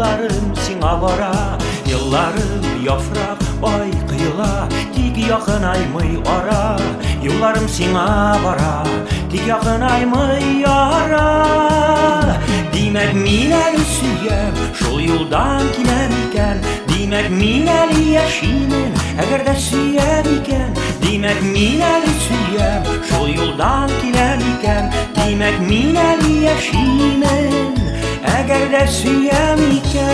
юлларым сиңа бара. Елларым яфрак, ай коела, тик якынаймый ара. Юлларым сиңа бара, тик якынаймый ара. Димәк, мин әле сөям, шул юлдан киләм икән. Димәк, мин әле яшимен, әгәр дә сөям икән. Димәк, мин әле сөям, шул юлдан киләм икән. Димәк, мин әле яшимен, әгәр дә сөям икән.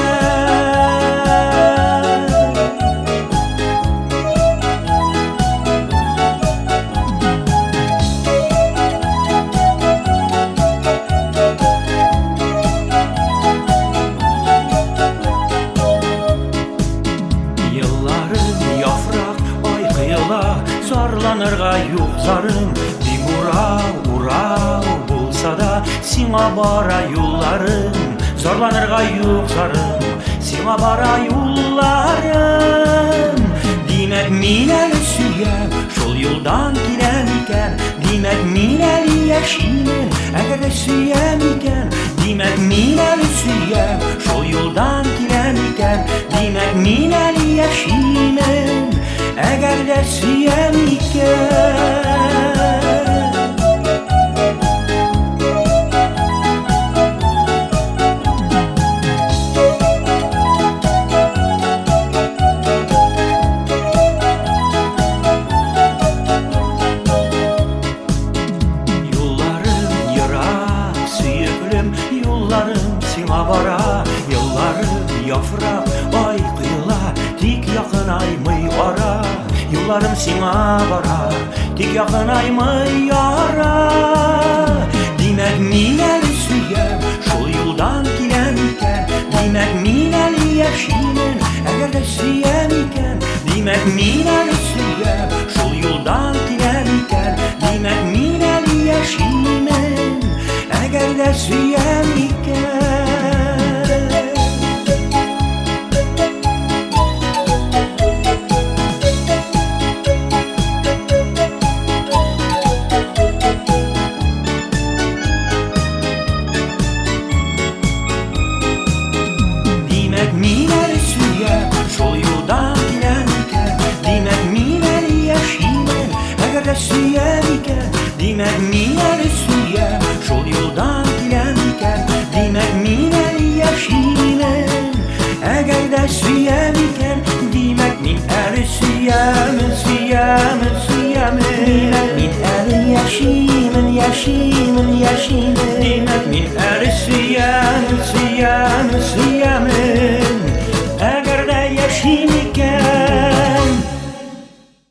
Елларым яфрак, ай коела, зарланырга юк зарым. Бик урау, урау булса да, сиңа бара юлларым. Зарланырга юк зарым, сиңа бара юлларым. Димәк, мин әле сөям, шул юлдан киләм икән. Димәк, мин әле яшимен, әгәр дә сөям икән. Димәк, мин әле сөям, шул юлдан киләм икән. Димәк, мин әле яшимен, әгәр дә сөям икән. Юлларым ерак, сөеклем, юлларым сиңа бара. Елларым яфрак, ай коела, тик якынаймый ара. Юлларым сиңа бара, тик якынаймый ара. Димәк, мин әле сөям, шул юлдан киләм икән. Димәк, мин әле яшимен, әгәр дә сөям икән. Димәк, мин әле сөям, шул юлдан киләм икән. Димәк, мин әле яшимен, әгәр дә сөям икән. Димәк, мин әле сөям, шул юлдан киләм икән. Димәк, мин әле яшимен, әгәр дә сөям икән. Димәк, мин әле сөям, шул юлдан киләм икән. Димәк, мин әле яшимен, әгәр дә сөям икән. Димәк, мин әле сөямен, сөямен, сөямен. Димәк, мин әле яшимен, яшимен, яшимен. Димәк, мин